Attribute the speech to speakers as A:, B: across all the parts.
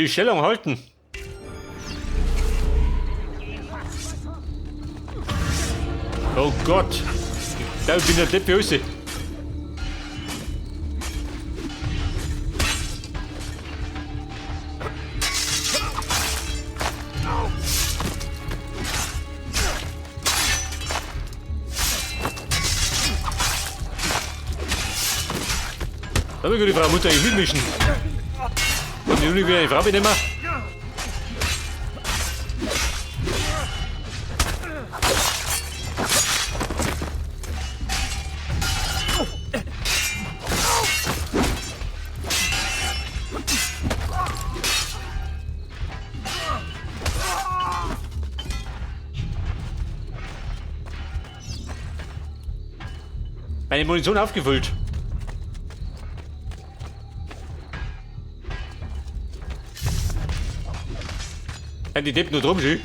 A: Die Stellung halten. Oh Gott. Ich glaube, ich bin der Depp raus. Da will die Frau Mutter eigentlich mitmischen. Und die Juni wieder die Frau benehmen. Meine Munition aufgefüllt. Ja, die Deppen nur drum, schön.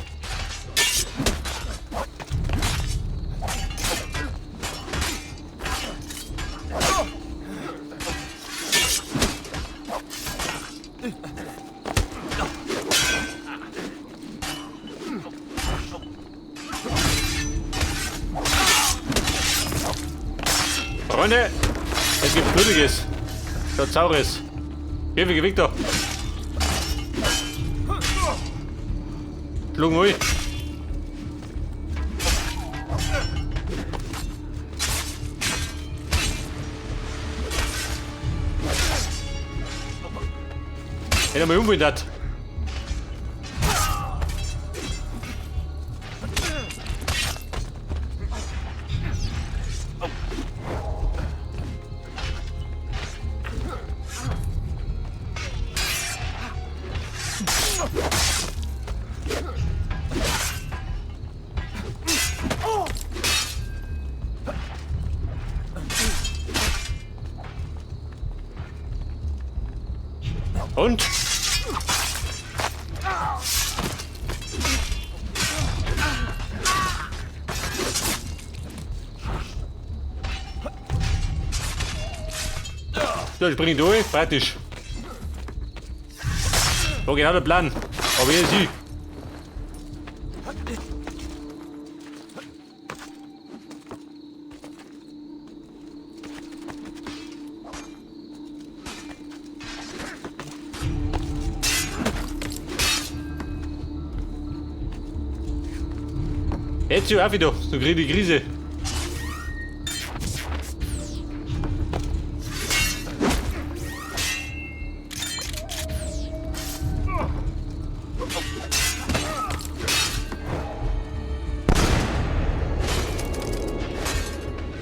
A: Freunde, es gibt Blutiges. Statt Saures. Hier, wie Victor. Schlugen ui. Hätte mal umwindert. Und? So, ich bringe durch. Fertig. War genau der Plan. Aber hier ist sie. Jetzt auf wieder, so krieg ich die Krise.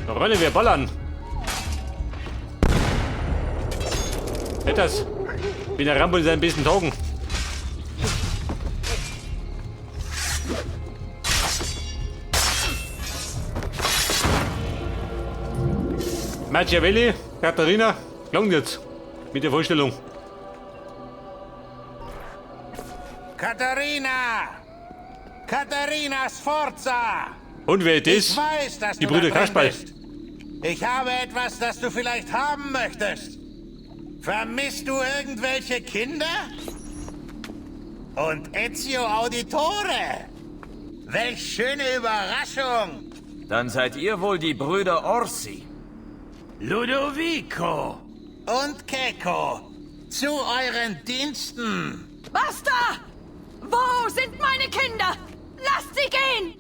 A: Freunde, wir ballern. Das. Wie der Rambo in seinen besten Tagen. Machiavelli, Katharina, klang jetzt mit der Vorstellung.
B: Katharina! Katharina Sforza!
A: Und wer ist das?
B: Ich weiß, dass
A: Die
B: du
A: Brüder
B: da drin
A: Kasperl.
B: bist. Ich habe etwas, das du vielleicht haben möchtest. Vermisst du irgendwelche Kinder? Und Ezio Auditore! Welch schöne Überraschung!
C: Dann seid ihr wohl die Brüder Orsi.
B: Ludovico! Und Keko! Zu euren Diensten!
D: Basta! Wo sind meine Kinder? Lasst sie gehen!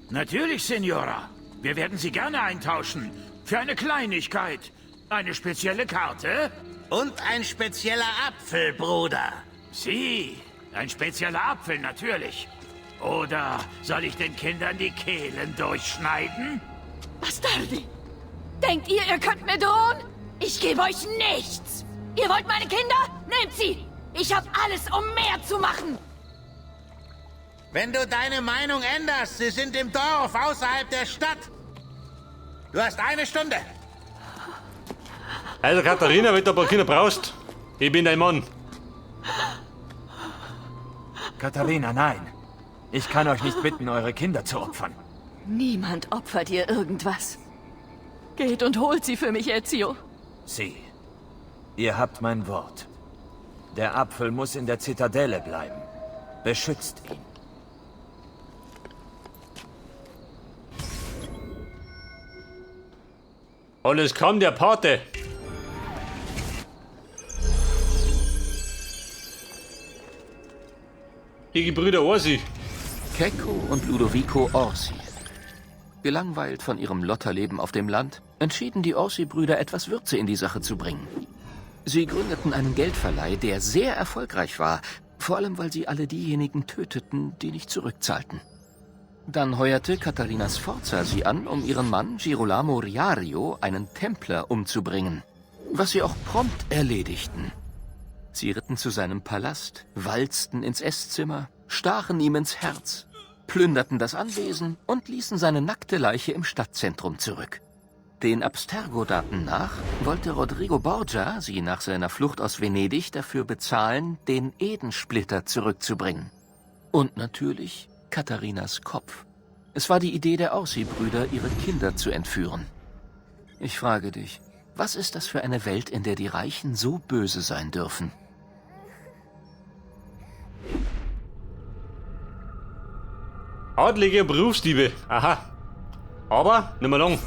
E: Natürlich, Signora. Wir werden sie gerne eintauschen. Für eine Kleinigkeit. Eine spezielle Karte?
B: Und ein spezieller Apfel, Bruder.
E: Sie. Ein spezieller Apfel, natürlich. Oder soll ich den Kindern die Kehlen durchschneiden?
D: Bastardi! Denkt ihr, ihr könnt mir drohen? Ich gebe euch nichts! Ihr wollt meine Kinder? Nehmt sie! Ich habe alles, um mehr zu machen!
B: Wenn du deine Meinung änderst, sie sind im Dorf, außerhalb der Stadt. Du hast eine Stunde.
A: Also Katharina, wenn du ein paar Kinder brauchst, ich bin dein Mann.
C: Katharina, nein. Ich kann euch nicht bitten, eure Kinder zu opfern.
D: Niemand opfert ihr irgendwas. Geht und holt sie für mich, Ezio.
C: Sie. Ihr habt mein Wort. Der Apfel muss in der Zitadelle bleiben. Beschützt ihn.
A: Und es kommt der Pate. Die Gebrüder Orsi.
F: Checco und Ludovico Orsi. Gelangweilt von ihrem Lotterleben auf dem Land, entschieden die Orsi-Brüder, etwas Würze in die Sache zu bringen. Sie gründeten einen Geldverleih, der sehr erfolgreich war, vor allem weil sie alle diejenigen töteten, die nicht zurückzahlten. Dann heuerte Katharina Sforza sie an, um ihren Mann Girolamo Riario, einen Templer, umzubringen, was sie auch prompt erledigten. Sie ritten zu seinem Palast, walzten ins Esszimmer, stachen ihm ins Herz, plünderten das Anwesen und ließen seine nackte Leiche im Stadtzentrum zurück. Den Abstergo-Daten nach wollte Rodrigo Borgia sie nach seiner Flucht aus Venedig dafür bezahlen, den Edensplitter zurückzubringen. Und natürlich Katharinas Kopf. Es war die Idee der Orsi-Brüder, ihre Kinder zu entführen. Ich frage dich, was ist das für eine Welt, in der die Reichen so böse sein dürfen?
A: Adlige Berufsdiebe. Aha. Aber nicht mehr lang.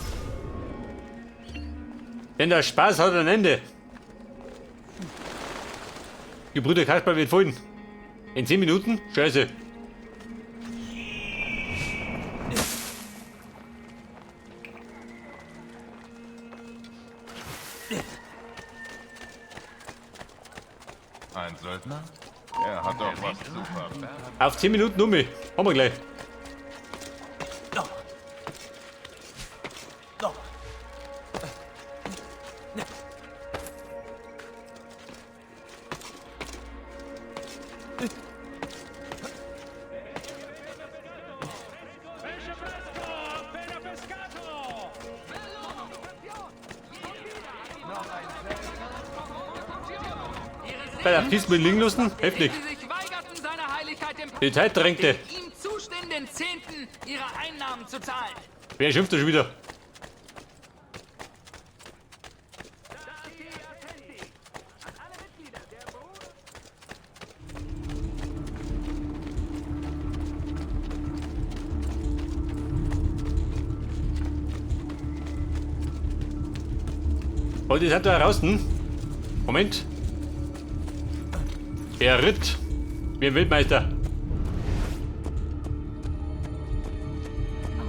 A: Denn der Spaß hat ein Ende. Gebrüder Kasper wird folgen. In 10 Minuten? Scheiße.
G: Ein Söldner? Er hat doch was zu verbergen.
A: Auf 10 Minuten um mich. Haben wir gleich. Bei der Kiste mit liegen lassen? Heftig. Die Zeit drängte. Wer schimpft da schon wieder? Oh, die sind da raus, hm? Moment. Er ritt wie ein Wildmeister.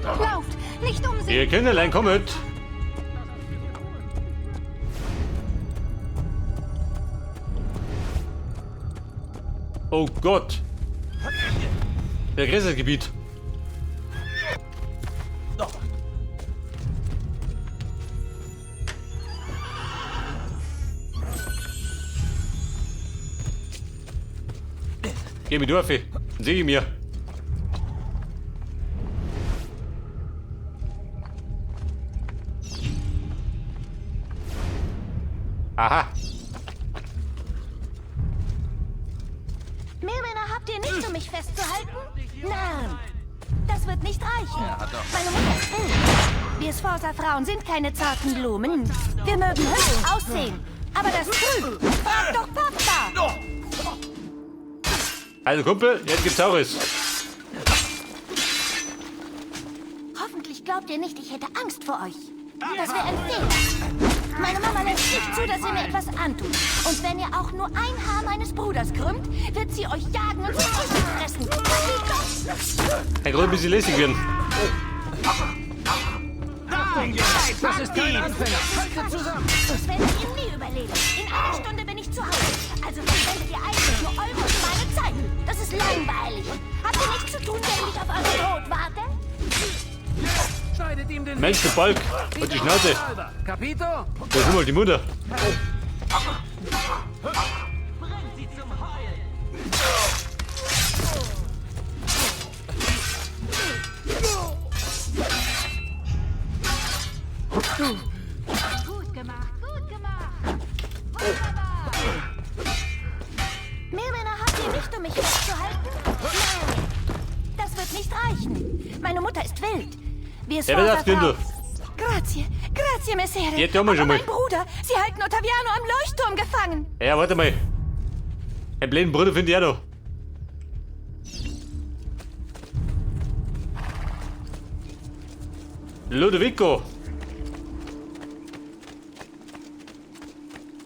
H: Lauft! Nicht umsehen!
A: Ihr Kinderlein, kommet! Oh Gott! Der Grenzgebiet. Geh mir durch, sehe ich mir. Aha.
H: Mehr Männer habt ihr nicht, um mich festzuhalten? Narren! Das wird nicht reichen. Meine Mutter ist wild. Wir Sforza-Frauen sind keine zarten Blumen. Wir mögen hübsch aussehen. Aber das trügt. Frag doch Papa!
A: Also Kumpel, jetzt gibt's Saures.
H: Hoffentlich glaubt ihr nicht, ich hätte Angst vor euch. Das wäre ein Fehler. Meine Mama lässt nicht zu, dass ihr mir etwas antut. Und wenn ihr auch nur ein Haar meines Bruders krümmt, wird sie euch jagen und zu Frühstück fressen.
A: Ein Grund, ein bisschen lässig werden.
H: Das ist kein Anfänger. Haltet zusammen. Das werdet ihr nie überleben. In einer Stunde bin ich zu Hause. Also verschwendet ihr eigentlich nur eure und meine Zeit. Das ist langweilig. Habt ihr nichts zu tun, während ich auf euren Tod warte?
I: Schneidet ihm den
A: Mensch, der Balk und die Schnauze.
I: Capito?
A: Da ist mal die Mutter.
I: Bringt sie zum Heulen!
H: Gut gemacht, gut gemacht. Wunderbar. Mehr Männer habt ihr nicht, um mich festzuhalten? Nein, das wird nicht reichen. Meine Mutter ist wild. Wir
A: Ja, wer
H: Sforza-Frauen- Grazie, grazie, Messere.
A: Jetzt haben wir schon
H: Aber
A: mal.
H: mein Bruder, sie halten Ottaviano am Leuchtturm gefangen.
A: Ja, warte mal. Einen blöden Bruder finde ich auch noch. Ludovico.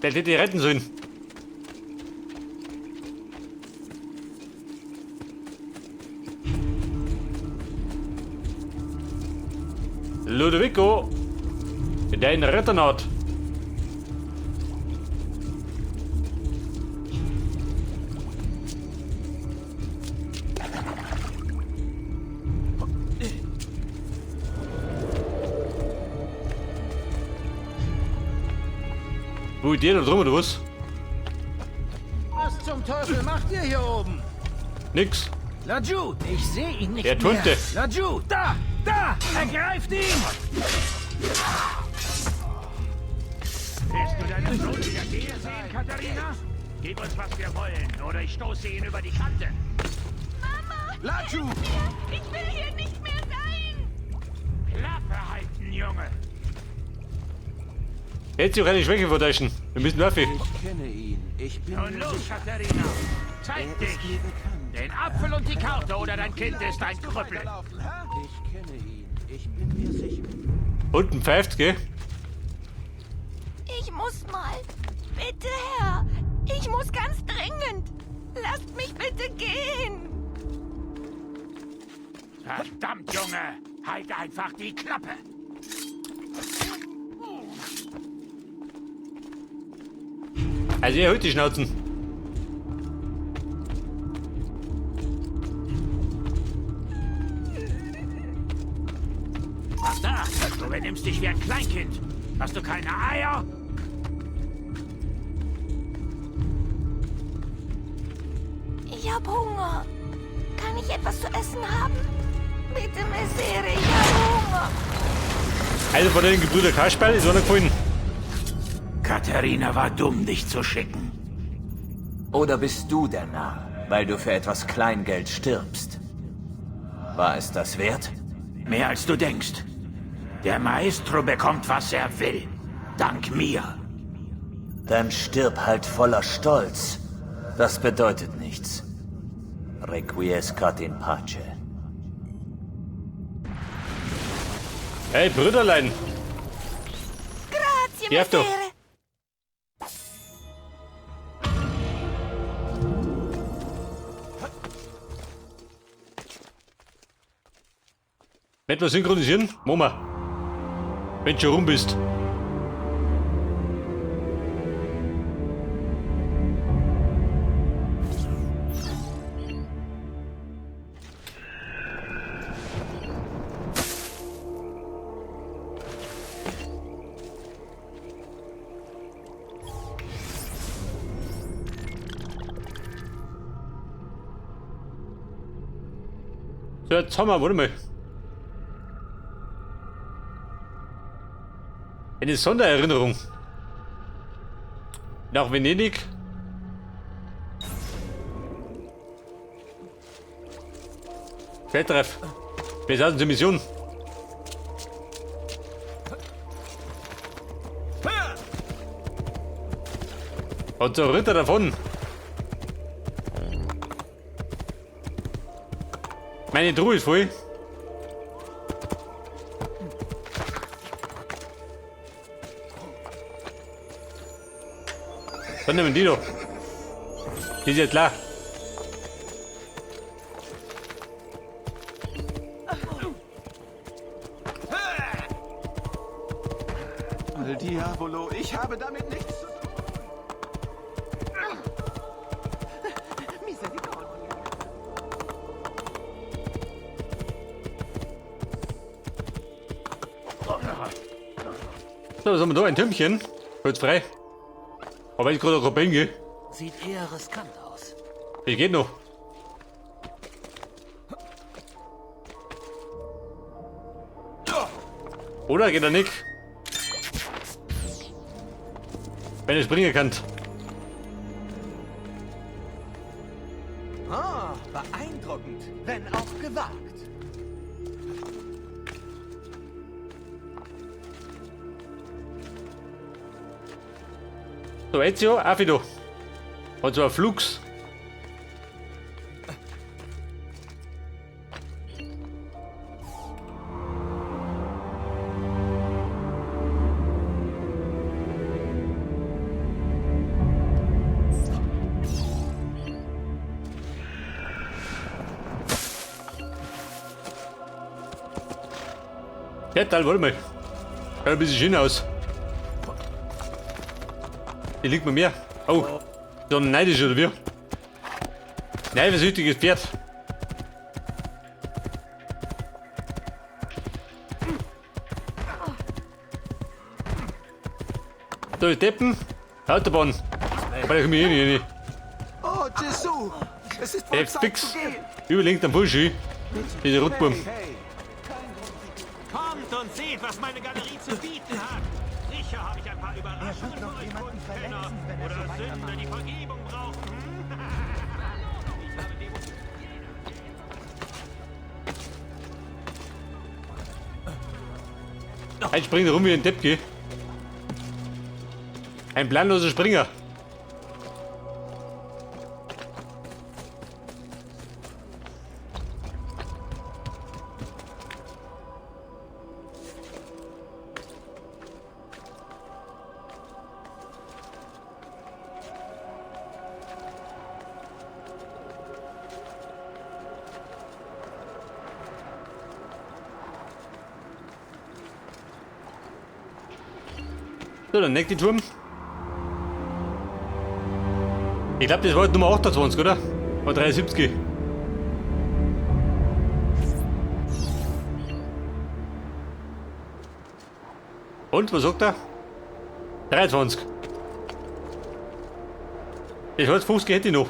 A: Der hätte die retten sollen. Ludovico, dein Retternaut. Wo ist der da drum oder was?
I: Was zum Teufel macht ihr hier oben?
A: Nix.
I: Laju, ich sehe ihn nicht
A: Der
I: mehr. Laju, da, da, ergreift ihn!
E: Willst du deinen Sohn wieder gehen sehen, Katharina? Gib uns, was wir wollen, oder ich stoße ihn über die Kante.
D: Mama!
G: Laju!
D: Ich will hier nicht mehr sein!
E: Klappe halten, Junge!
A: Jetzt auch keine Schwäche vortäuschen. Wir müssen laufen.
J: Ich kenne ihn. Ich bin
E: Nun
J: mir
E: los,
J: sicher.
E: Katharina! Zeig
J: Er
E: dich!
J: ist mir bekannt.
E: Den Apfel und die Karte oder dein Kind ist ein Krüppel.
J: Ich kenne ihn. Ich bin mir sicher.
A: Unten pfeift, gell?
D: Ich muss mal. Bitte, Herr. Ich muss ganz dringend. Lasst mich bitte gehen.
E: Verdammt, Junge! Halt einfach die Klappe!
A: Also ihr erhöht die Schnauzen.
E: Was da? Du benimmst dich wie ein Kleinkind. Hast du keine Eier?
D: Ich hab Hunger. Kann ich etwas zu essen haben? Bitte, Messere, ich hab Hunger.
A: Also von den Gebrüder Kasperl ist einer gefallen.
E: Katharina war dumm, dich zu schicken.
C: Oder bist du der Narr, weil du für etwas Kleingeld stirbst? War es das wert?
E: Mehr als du denkst. Der Maestro bekommt, was er will. Dank mir.
C: Dann stirb halt voller Stolz. Das bedeutet nichts. Requiescat in pace.
A: Hey, Brüderlein.
D: Grazie,
A: Darf doch.
D: Messere.
A: Nicht was synchronisieren? Mama. Wenn du schon rum bist. So, jetzt haben wir, warte mal. Eine Sondererinnerung. Nach Venedig. Feldtreff. Wir sind zur Mission. Und der Ritter davon. Meine Truhe ist voll. Dann nehmen die doch. Die ist jetzt klar.
J: Al Diavolo, ich habe damit nichts zu tun.
A: So, was haben wir da? Ein Türmchen. Kurz frei. Aber ich gerade auch gehe.
I: Sieht eher riskant aus.
A: Das geht noch. Oder geht er nicht? Wenn er springen kann.
J: Ah, beeindruckend, wenn auch gewagt.
A: So, Ezio, Afido. Und zwar Flux. Pferdteil, warte mal. Schaut ein bisschen schön aus. Die liegt mir mehr. Oh, so neidisch oder wie? Neidersüchtiges Pferd. So, die Deppen. Autobahn. Aber da komme ich eh nicht rein.
J: Oh, Gesù! Es ist wohl Zeit
A: fix.
J: zu gehen.
A: Überlinkt am Fuß, Dieser Rotbaum.
E: Kommt und seht, was meine Galerie zu bieten hat. Sicher habe ich ein paar Überraschungen für euch Kunstkenner oder Sünder, die Vergebung brauchen.
A: Ein springt rum wie ein Depp, gell? Ein planloser Springer. So, dann nächste Turm. Ich glaube, das war Nummer 28, oder? Oder 73. Und, was sagt er? 23. Das heißt, 50 hätte ich noch.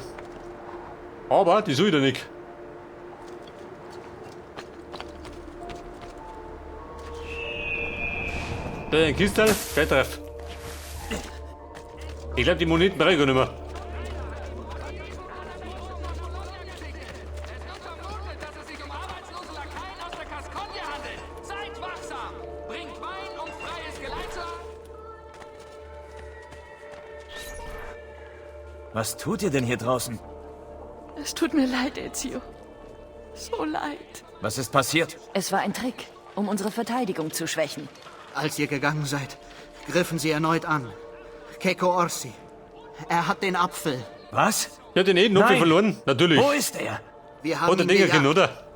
A: Aber die soll ich da nicht. Da ist ein Kistel, gleich drauf. Ich glaube, die Moneten brauche ich gar nicht mehr.
C: Was tut ihr denn hier draußen?
D: Es tut mir leid, Ezio. So leid.
C: Was ist passiert?
D: Es war ein Trick, um unsere Verteidigung zu schwächen.
I: Als ihr gegangen seid, griffen sie erneut an. Checco Orsi. Er hat den Apfel.
C: Was?
A: Ich hab den eh noch verloren, natürlich.
C: Wo ist er?
I: Wir haben
A: Hat der
I: ihn
A: Dinger
I: gejagt,
A: können, oder?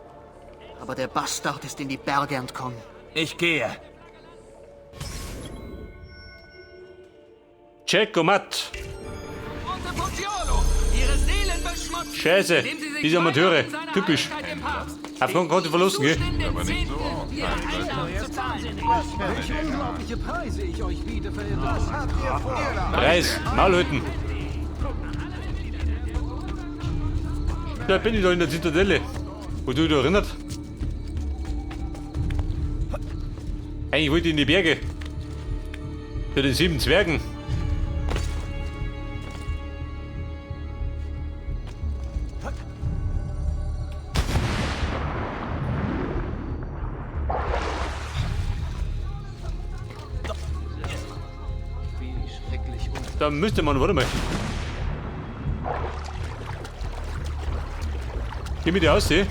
I: aber der Bastard ist in die Berge entkommen.
C: Ich gehe.
A: Check-o-mat. Scheiße, diese Amateure. Typisch. Auf keinen Konto verlassen, gell?
G: Aber nicht so oft.
J: Welche unglaubliche Preise ich euch biete, verehrte. Was habt ihr vor?
A: Preis, Maulhütten. Da bin ich doch in der Zitadelle. Wo du dich erinnert? Eigentlich wollte ich in die Berge. Zu den 7 Zwergen. Da müsste man, warte mal. Geh mit dir aus, eh?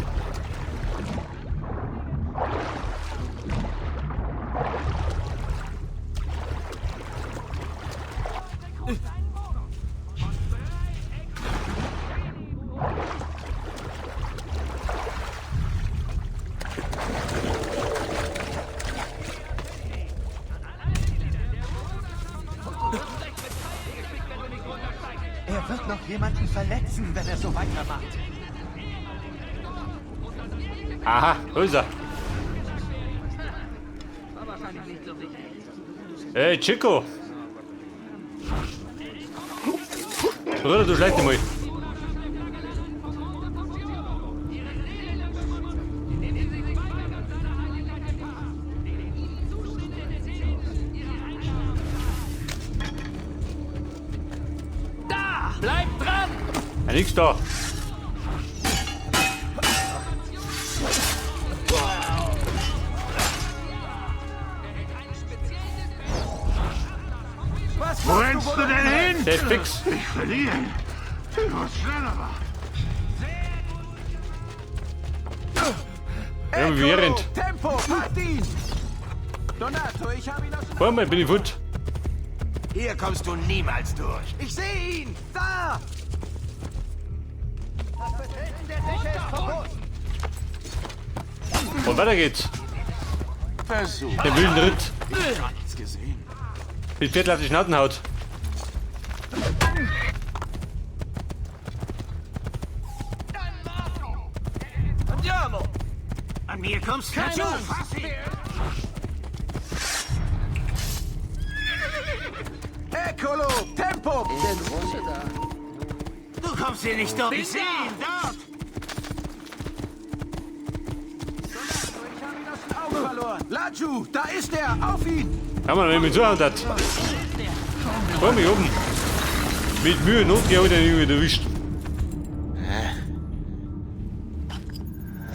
J: Er wird noch jemanden verletzen, wenn er so weitermacht.
A: Aha, wo ist er? Hey, Chico! Bruder, du schleich dich mal.
F: Da! Bleib dran!
A: Ja, nix da.
E: Wo rennst du denn hin?
A: Der ist fix.
E: Ich verliere. Du musst schneller machen.
A: Ja, wie rennt.
J: Tempo, packt ihn! Donato, ich habe ihn aus
A: Vor mal, bin ich fort.
J: Hier kommst du niemals durch. Ich sehe ihn! Da! Das Betreten der Dächer ist verboten.
A: Und weiter geht's.
J: Versuch.
A: Den wilden Ritt.
J: Ich hab gar nichts gesehen.
A: Mit Viertel auf die Schnauten haut.
J: Andiamo! An mir kommst du zu! Fass ihn! Eccolo! Tempo!
F: Der Große da.
E: Du kommst hier nicht durch. Ich seh ihn dort.
J: Ich habe ihn aus den Augen verloren! Laju, da ist er! Auf ihn!
A: Kann man, wenn mich zuhauen hat. Komm mich oben. Mit Mühe und Not habe ich den irgendwie erwischt.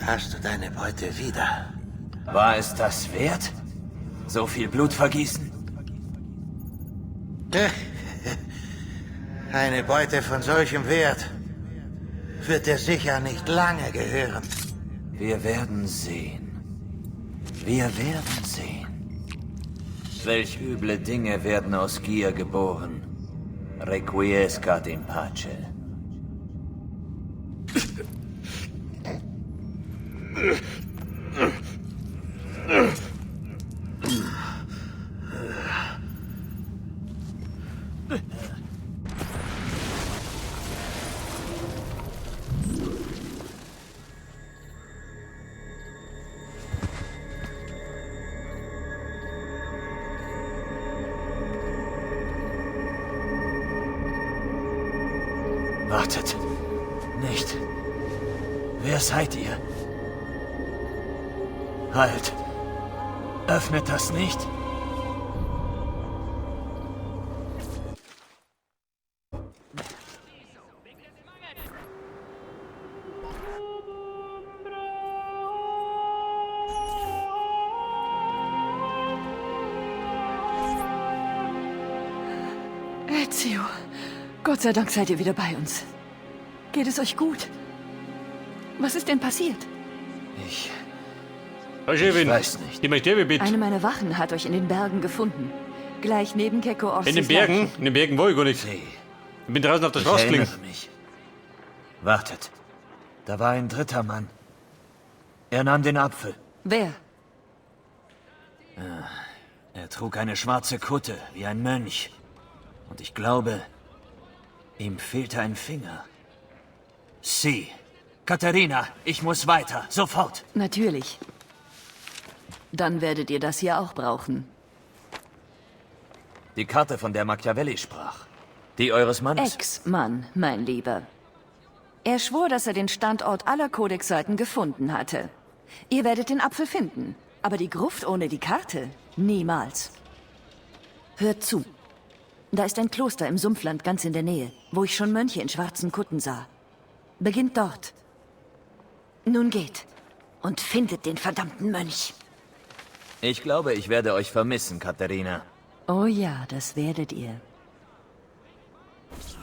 B: Hast du deine Beute wieder?
C: War es das wert? So viel Blut vergießen?
B: Eine Beute von solchem Wert wird dir sicher nicht lange gehören.
C: Wir werden sehen. Wir werden sehen. Welch üble Dinge werden aus Gier geboren. Requiescat in pace. Wartet. Nicht. Wer seid ihr? Halt. Öffnet das nicht.
D: Ezio, Gott sei Dank seid ihr wieder bei uns. Geht es euch gut? Was ist denn passiert?
C: Ich.
A: Ich
C: weiß nicht.
A: Ich möchte bitte.
D: Eine meiner Wachen hat euch in den Bergen gefunden. Gleich neben Keko Orsis
A: In den Bergen?
D: Leiche.
A: In den Bergen war ich gar nicht. Ich bin draußen auf der
C: Ich
A: Straße gelegen.
C: erinnere mich. Wartet. Da war ein dritter Mann. Er nahm den Apfel.
D: Wer?
C: Er trug eine schwarze Kutte, wie ein Mönch. Und ich glaube, ihm fehlte ein Finger. Sie. Katharina, ich muss weiter. Sofort.
D: Natürlich. Dann werdet ihr das hier auch brauchen.
C: Die Karte, von der Machiavelli sprach. Die eures Mannes.
D: Ex-Mann, mein Lieber. Er schwor, dass er den Standort aller Kodexseiten gefunden hatte. Ihr werdet den Apfel finden, aber die Gruft ohne die Karte? Niemals. Hört zu. Da ist ein Kloster im Sumpfland ganz in der Nähe, wo ich schon Mönche in schwarzen Kutten sah. Beginnt dort. Nun geht und findet den verdammten Mönch.
C: Ich glaube, ich werde euch vermissen, Katharina.
D: Oh ja, das werdet ihr.